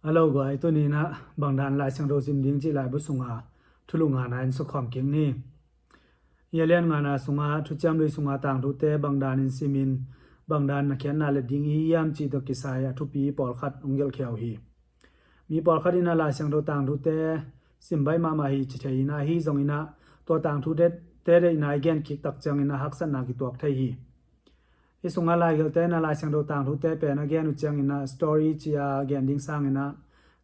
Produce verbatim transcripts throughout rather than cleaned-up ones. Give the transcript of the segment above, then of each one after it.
Hello guys, tuni-in ah bangdan Lai Siangtho sim ding cih laibu sunga thulu ngana in sukhawm kik ni. Hih a lian ngana sunga Thuciam Lui sunga tangthute bangdanin simin, bangdan na khiatna let ding i hiam cih tawh kisai a thupi pawlkhat hong gelhkhia uh hi. Mi pawlkhat in ah Lai Siangtho tangthute sim baih mahmah hi ci thei in ah, ahi zongin ah tua tangthute deihna i gen kik tak ciangin ah haksatna kituak thei hi. Hih sungah laigelhte in ah Lai Siangtho tangthute pen a gen uh ciangin ah story ci-a gen ding sangin ah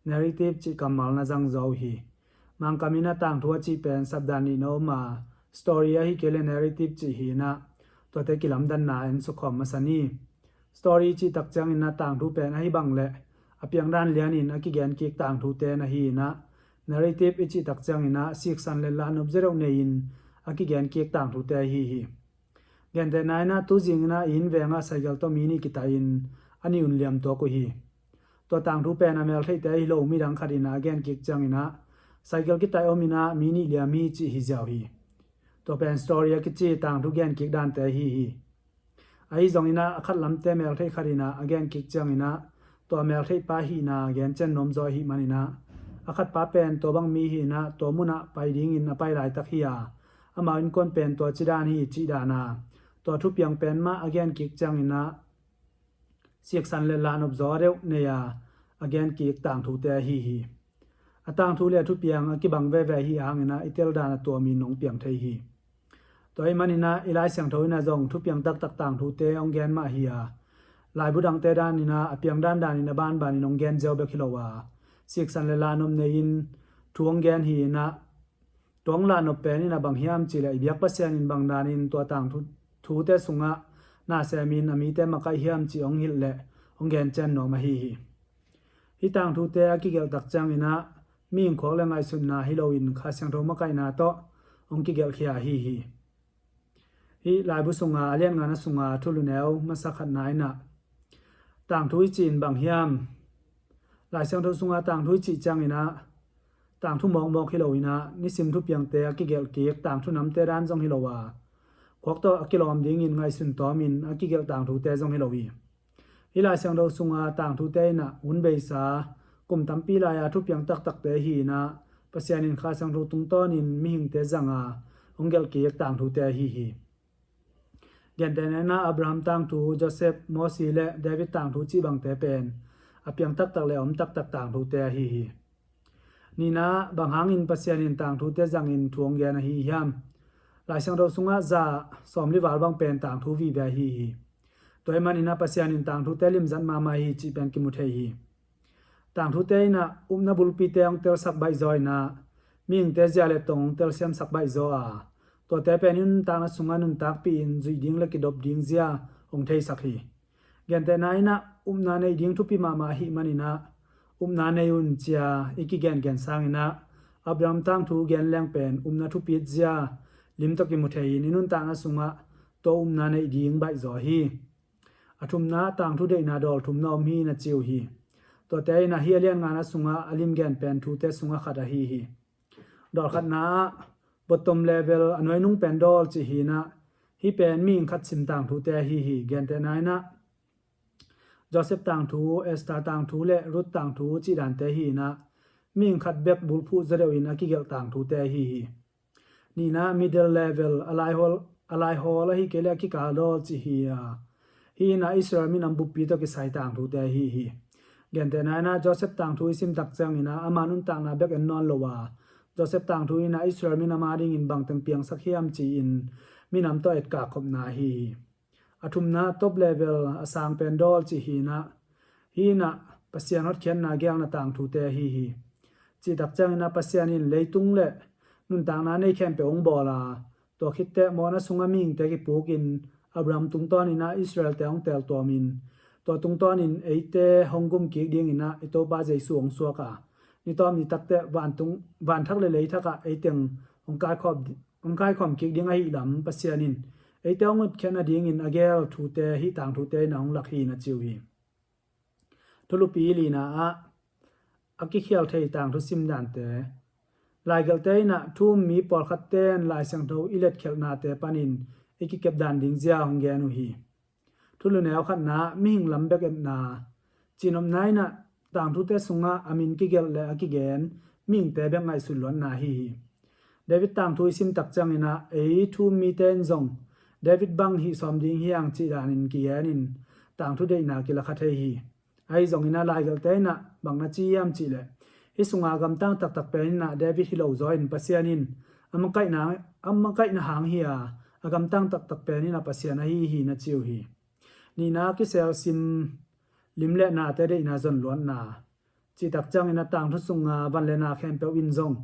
narrative cih kammal na zangzaw uh hi. Mangkam in ah tangthu a cih pen sapdan nih na om a, story ahih kei leh narrative cih hi in ah, tuate kilamdanna en sukhawm masa ni. Story cih tak ciangin ah tangthu pen ahi bang leh a piangdan lianin a kigen kik tangthute na hi in ah, narrative i cih tak ciangin ah siksan le lahnop zedeuh nei-in a kigen kik tangthute ahi hi. Gentehna in ah tuzing in ah i inn vengah cycle tawh mi nih kitai-in a nih un liam tuak uh hi. Tua tangthu pen a meltheihte ahi lo midang khat in ah a gen kik ciangin ah cycle kitai om in ah mi nih liam hi cih hi ziau hi. Tua pen story a kici tangthu gen kik dante ahi hi. Ahi zongin ah a khat lamte meltheih khat in ah a gen kik ciangin ah tua meltheihpa hihna gen cian nuam zaw ahih manin ah, a khatpa pen tua bang mi hi in ah tua munah pai dingin a pai laitak hi a, amau innkuan pen tua cidan hi cih dan a, tua thupiang pen mah a gen kik ciangin ah siksan le lahnop zaw deuh nei a, a gen kik tangthute ahi hi. A tangthu le a thupiang a kibang veve ahih hangin ah i teldan a tuamin hong piang thei hi. Tua ahih manin ah i Lai Siangtho in ah zong thupiang taktak tangthute hong gen mah hi a, laibu dangte danin ah a piangdan danin a banbanin hong gen ziau bek hi lo a, siksan le lahnop nei-in thu hong gen hi in ah, tua hong lahnop pen in ah bang hiam cih leh i biak Pasian in bangdanin tua tangthu, thute sungah na semin a mite makaih hiam cih hong hilh leh hong gen cian nuam ahi hi. Hih tangthute a kigelh tak ciangin ah mihing khuak le ngaihsutna hi loin Kha Siangtho makaihna tawh hong kigelhkhia ahi hi. Hih laibu sunga a lian ngana sunga thulu neu masa khatna in ah tangthu i cih in bang hiam? Lai Siangtho sunga tangthu i cih ciangin ah tangthu mawkmawk hi lo in ah nisim thupiangte a kigelh kik tangthu namte dan zong hi lo a, khuak tawh a kilawm dingin ngaihsun tawmin a kigelh tangthute zong hi lo hi. Hih Lai Siangtho sunga tangthute in ah hun beisa kum tampi lai-a thupiang taktakte hi in ah, Pasian in Kha Siangtho tungtawnin mihingte zanga hong gelh kik tangthute ahi hi. Gentehna in ah Abraham tangthu, Joseph, Mosi le David tangthu cih bangte pen a piang taktak le a om taktak tangthute ahi hi. Nihna, bang hangin Pasian in tangthute zangin thu hong gen ahi hiam? Lai Siangtho sungah za sawmli val bang pen tangthu vive ahi hi. Tua ahih manin ah Pasian in tangthute limzat mahmah hi cih pen kimu thei hi. Tangthute in ah upna bulpite hong telsak baihzaw in ah, mihingte zia le tong hong telsiamsak baihzaw a, tuate pen i nuntakna sungah nuntakpih in zuih ding le kidop ding zia hong theisak hi. Gentehna in ah upna neih ding thupi mahmah ahih manin ah, upna nei un ci-a i kigengen sangin ah Abraham tangthu gen leng pen upna thupit zia lim tawh kimu thei in i nuntakna sungah tua upna neih ding baihzaw hi. A thumna, tangthu deihna dawl thum na om hi na ci uh hi. Tuate in ah hih a lian ngana sungah a limgen pen thute sungah khat ahi hi. Dawl khatna ah bottom level, a nuainung pen dawl cih hi in ah, hih pen mihing khat sim tangthute ahi hi. Gentehna in ah Joseph tangthu, Esther tangthu le Ruth tangthu cih dante hi in ah, mihing khat bek bulphuh zaw deuhin a kigelh tangthute ahi hi. Nihna, middle level, a laihawl, a laihawl ahih kei leh a kikal dawl cih hi a, hih in ah Israel minam buppi tawh kisai tangthute ahi hi. Gentehna in ah Joseph tangthu i sim tak ciangin ah ama nuntakna bek en nawn lo a, Joseph tangthu in ah Israel minam adingin bangteng piangsak hiam ci-in minam tawh etkak khopna ahi hi. A thumna, top level, a sang pen dawl cih hi in ah, hih in ah Pasian hotkhiatna gelna tangthute ahi hi. Cih tak ciangin ah Pasian in leitung le nuntakna nei khempeuh hong bawl a, tua khit teh mawhna sungah mihingte kipukin Abraham tungtawnin ah Israelte hong teltuamin, tua tungtawnin eite hong gum kik dingin ah i Topa Jesu hong suak a, ni tawm ni tak teh vantung, vanthak le leithak ah eiteng hong kaikhawm, hong kaikhawm kik ding ahih lam Pasian in eite hong hotkhiat nadingin a gel thute hih tangthute in ah hong lak hi na ci uh hi. Thulupi lina ah a kikhial thei tangthu sim dante. Laigelhte in ah thu um mi pawlkhatte in Lai Siangtho i letkhelhnate panin i kikep dan ding zia hong gen uh hi. Thulu neu khatna, mihing lam bek etna. Cihnopna in ah tangthute sungah a min kigelh le a kigen mihingte bek ngaihsut luatna ahi hi. David tangthu i sim tak ciangin ah ei thu-um mite in zong David bang hih sawm ding hi hang cih danin kigenin tangthu deihna kila kha thei hi. Ahi zongin ah laigelhte in ah bang na ci hiam cih leh, hih sunga gamtang taktak pen in ah David hi lo zaw in Pasian in a makaihna, a makaihna hang hi a, a gamtang taktak pen in ah Pasian ahi hi na ci uh hi. Nihna, kisel sim lim le nate deihna zon luatna. Cih tak ciangin a tangthu sunga van le na khempeuh in zong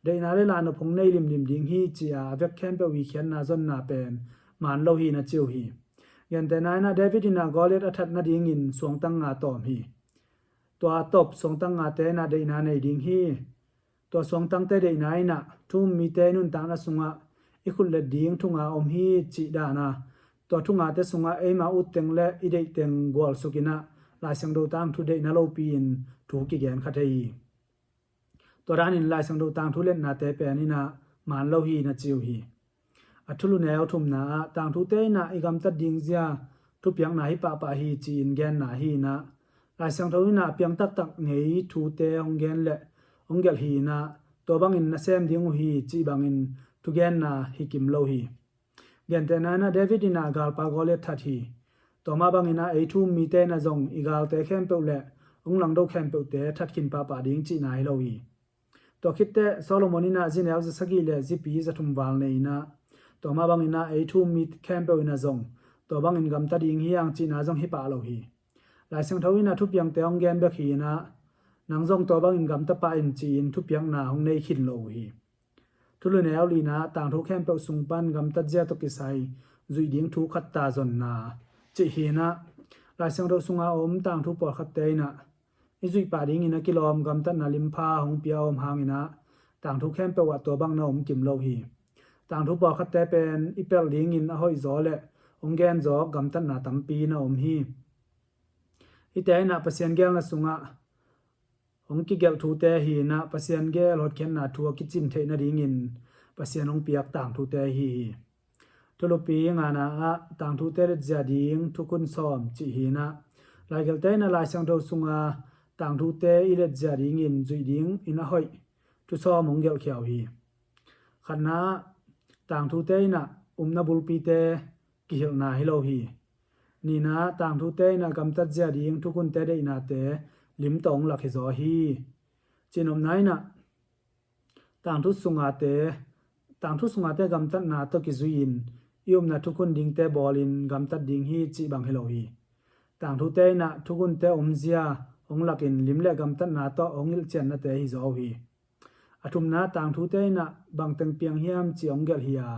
deihna le lahnop hong nei limlim ding hi ci a, a vek khempeuh i khiatna zonna pen man lo hi na ci uh hi. Gentehna in ah David in ah Goliath a that nadingin suangtang nga tawm hi. Tua a tawp suangtang ngate in ah deihna nei ding hi. Tua suangtangte deihna in ah thu-um mite i nuntakna sungah i khut let ding thu nga om hi cih dan a, tua thu ngate sungah eima ut teng le i deih teng gualsuk in ah Lai Siangtho tangthu deihna lopi in thu kigen kha thei hi. Tua danin Lai Siangtho tangthu letnate pen in ah man lo hi na ci uh hi. A thulu neu thumna ah tangthute in ah i gamtat ding zia thupiakna hi pahpah hi ci-in genna hi in ah, Lai Siangtho in ah a piang taktak ngei thute hong gen le hong gelh hi in ah, tua bangin na sem ding uh hi cih bangin thugenna hi kim lo hi. Gentehna in ah David in ah galpa Goliath that hi. Tua mah bangin ah ei thu-um mite in ah zong i galte khempeuh le hong langdo khempeuhte that khin pahpah ding cihna hi lo hi. Tua khit teh Solomon in ah zi neu za sagih le zipi za thum val nei in ah, tua mah bangin ah ei thu-um mi khempeuh in ah zong tua bangin gamta ding hi hang cihna zong hi pah lo hi. Lai Siangtho in ah thupiangte hong gen bek hi in ah, nang zong tua bangin gamta pah in ci-in thupiakna hong nei khin lo uh hi. Thulu neu lina ah tangthu khempeuh sung pan gamtat zia tawh kisai zuih ding thu khat ta zonna cih hi in ah, Lai Siangtho sunga om tangthu pawlkhatte in ah i zuih pah dingin a kilawm gamtatna limpha hong pia a om hangin ah tangthu khempeuh ah tua bang na om kim lo hi. Tangthu pawlkhatte pen i pelh dingin a hoih zaw le hong gen zaw gamtatna tampi na om hi. Hihte in ah Pasian geelna sungah hong kigelh thute hi in ah Pasian geel hotkhiatna thu a kicin theih nadingin Pasian hong piak tangthute hi hi. Thulupi ngana ah tangthute letzia ding thukhun sawm cih hi in ah, laigelhte in ah Lai Siangtho sunga tangthute i letzia dingin zuih dingin a hoih thu sawm hong gelhkhia uh hi. Khatna ah tangthute in ah upna bulpite kihilhna hi lo hi. Nihna ah tangthute in ah gamtat zia ding thukhunte deihnate lim tawh hong lak hi zaw hi. Cinopna in ah tangthu sungate, tangthu sungate gamtatna tawh kizui-in i upna thukhun dingte bawlin gamtat ding hi cih bang hi lo hi. Tangthute in ah thukhunte omzia hong lakin lim le gamtatna tawh hong hilhciannate hi zaw uh hi. A thumna ah tangthute in ah bangteng piang hiam cih hong gelh hi a,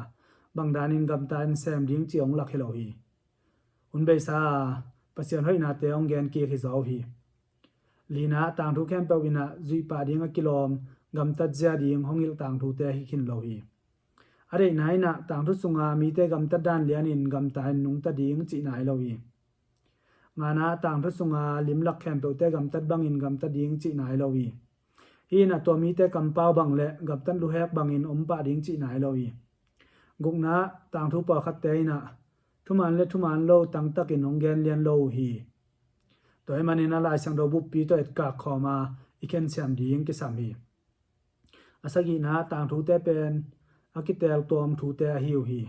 bang danin gamta in sem ding cih hong lak hi lo hi. Hun beisa a Pasian hoihnate hong gen kik hi zaw uh hi. Lina ah tangthu khempeuh in ah zuih pah ding a kilawm gamtat zia ding hong hilh tangthute hi khin lo hi. A deihna in ah tangthu sunga mite gamtat dan lianin gamta in nungta ding cihna hi lo hi. Ngana ah tangthu sunga limlak khempeuhte gamtat bangin gamta ding cihna hi lo hi. Hih in ah tua mite kampau bang le gamtat luhek bangin om pah ding cihna hi lo hi. Gukna ah tangthu pawlkhatte in ah thuman le thuman lo tangtakin hong gen lian lo uh hi. Tua ahih manin a Lai Siangtho buppi tawh etkak khawm a i khensiam ding kisam hi. A sagihna ah tangthute pen a kiteel tuam thute ahi uh hi.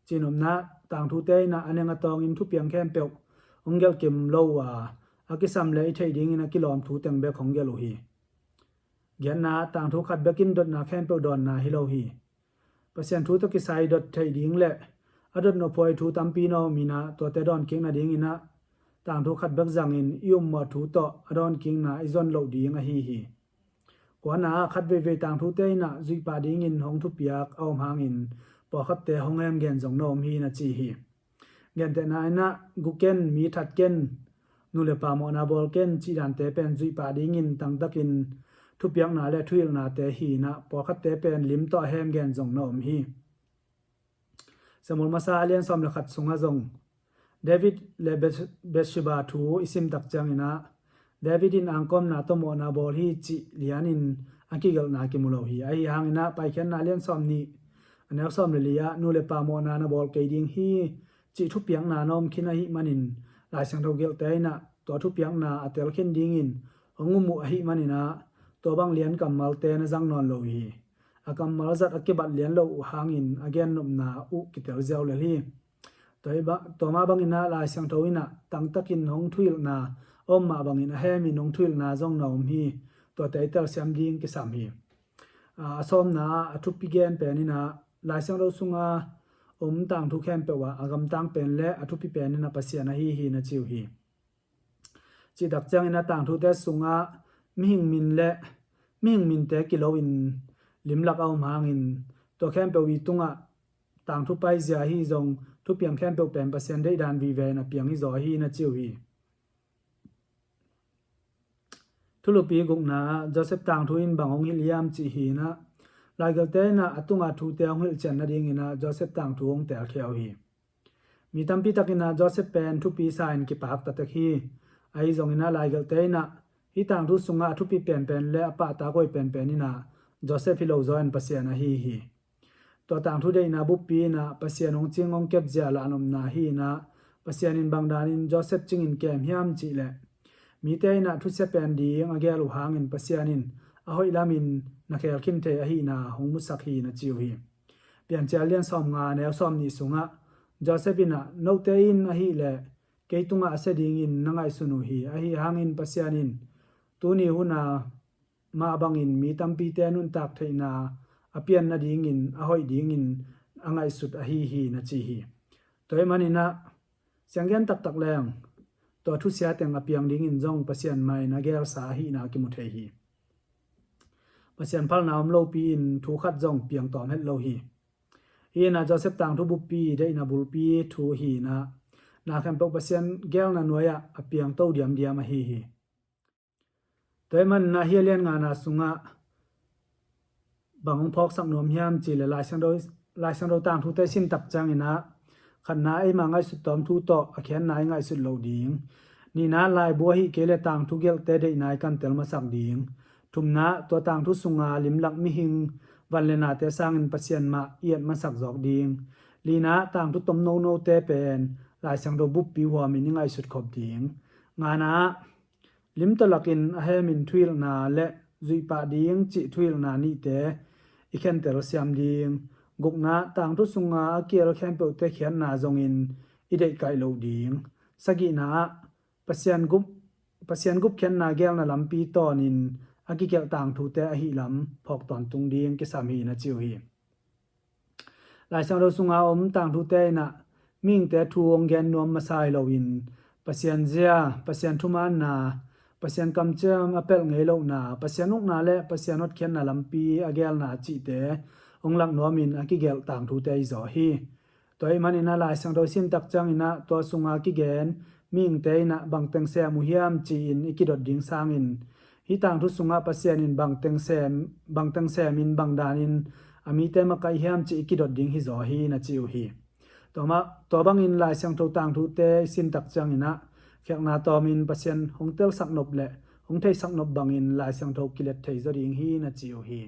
Cinopna ah tangthute in ah a neng a tawngin thupiang khempeuh hong gelh kim lo uh a, a kisam le i theih dingin a kilawm thu teng bek hong gelh uh hi. Giatna ah tangthu khat bek in dotna khempeuh dawnna hi lo hi. Pasian thu tawh kisai dot theih ding le a dot nophuai thu tampi na om in ah tuate dawnkik nadingin ah tangthu khat bek zangin i upmuah thu tawh a dawnkikna i zon loh ding ahi hi. Kuana ah khat veivei tangthute in ah zuih pah dingin hong thupiak a om hangin pawlkhatte hong hemgen zong na om hi na ci hi. Gentehna in ah gu ken, mi that ken, nu le pa mawhna bawl ken cih dante pen zuih pah dingin tangtakin thupiakna le thuhilhnate hi in ah pawlkhatte pen lim tawh a hemgen zong na om hi. Samuel masa a lian sawm le khat sungah zong David le Beth-, Bathsheba thu i sim tak ciangin ah David in angkawmna tawh mawhna bawl hi cih lianin a kigelhna kimu lo hi. Ahi hangin ah Paikhiatna a lian sawm nih a neu sawm le li ah nu le pa mawhna na bawl kei ding hi cih thupiakna na om khin ahih manin Lai Siangtho gelhte in ah tua thupiakna a telkhin dingin hong um uh ahih manin ah, tua bang lian kammalte na zang nawn lo uh hi. A kammal zat a kibat lian lo uh hangin a gennopna uh kitel ziau lel hi. Tua hi ba, tua mah bangin ah Lai Siangtho in ah tangtakin hong thuhilhna a om mah bangin a hemin hong thuhilhna zong na om hi. Tuate i telsiam ding kisam hi. A, a sawmna ah a thupi gen pen in ah Lai Siangtho sunga om tangthu khempeuh ah a gamtang pen le a thupi pen in ah Pasian ahi hi na ci uh hi. Cih tak ciangin ah tangthute sungah mihing min le mihing minte kilo in limlak a om hangin tua khempeuh i tungah tangthu paizia ahi zong thupiang khempeuh pen Pasian deihdan vive in a piang hi zaw ahi na ci uh hi. Thulupi gukna ah Joseph tangthu in bang hong hilh hiam cih hi in ah, laigelte in ah a tunga thute hong hilhcian nadingin ah Joseph tangthu hong teelkhia uh hi. Mi tampi takin ah Joseph pen thupi sa in kipak taktak hi. Ahi zongin ah laigelte in ah hih tangthu sungah a thupi penpen le a pahtak hoih penpen in ah Joseph hi lo zaw in Pasian ahi hi. Tua tangthu deihna buppi in ah Pasian hong cing hong kepzia lahnopna hi in ah, Pasian in bang danin Joseph cingin kem hiam cih leh, mite in ah thusia pen ding a gel uh hangin Pasian in a hoih lamin na khel khin thei ahihna hong musak hi na ci uh hi. Piancil lian sawmnga neu sawmnih sungah Joseph in ah, note in ahih leh kei tungah a sia dingin na ngaihsun uh hi. Ahi hangin Pasian in tuni hun a mah bangin mi tampite nuntak theihna a pian nadingin a hoih dingin a ngaihsut ahi hi na ci hi. Tua ahih manin ah sianggen taktak leng tua thusia teng a piang dingin zong Pasian mah in a gelsa ahihna kimu thei hi. Pasian phalna om lopi in thu khat zong piang tawm het lo hi. Hi in ah Joseph tangthu buppi deihna bulpi thu hi in ah, na khempeuh Pasian gelna nuai-ah a piang to diamdiam ahi hi. Tua ahih manin ah hih a lian ngana sungah bang hong phawksak nuam hiam cih leh Lai Siangtho, Lai Siangtho tangthute i sin tak ciangin ah, khatna, eima ngaihsut tawm thu tawh a khiatna i ngaihsut loh ding. Nihna, laibu ahih kei leh tangthu gelhte deihna i kantel masak ding. Thumna, tua tangthu sunga limlak mihing van le nate sangin Pasian mah i et masak zawk ding. Lina, tangthu tom nonote pen Lai Siangtho buppi huamin i ngaihsut khop ding. Ngana, lim tawh lakin a hemin thuhilhna le zuihpah ding cih thuhilhna nihte i khentel siam ding. Gukna, tangthu sunga a kiel khempeuhte khiatna zongin i deihkaih loh ding. Sagihna ah Pasian gup, Pasian gupkhiatna gelna lampi tawnin a kigelh tangthute ahih lam phawk tawntung ding kisam hi na ci uh hi. Lai Siangtho sunga om tangthute in ah mihingte thu hong gen nuam masa hi loin, Pasian zia, Pasian thumaanna, Pasian kamciam a pelh ngei lohna, Pasian ukna le Pasian hotkhiatna lampi a gelna cihte hong lak nuamin a kigelh tangthute ahi zaw hi. Tua ahih manin ah Lai Siangtho i sin tak ciangin ah tua sunga kigen mihingte in ah bang teng sem uh hiam ci-in i kidot ding sangin, hih tangthu sungah Pasian in bang teng sem, bang teng semin bang danin a mite makaih hiam cih i kidot ding hi zaw hi na ci uh hi. Tua mah, tua bangin Lai Siangtho tangthute i sin tak ciangin ah khialhna tawmin Pasian hong telsak nop le hong theihsak nop bangin Lai Siangtho kilet thei zaw ding hi na ci uh hi.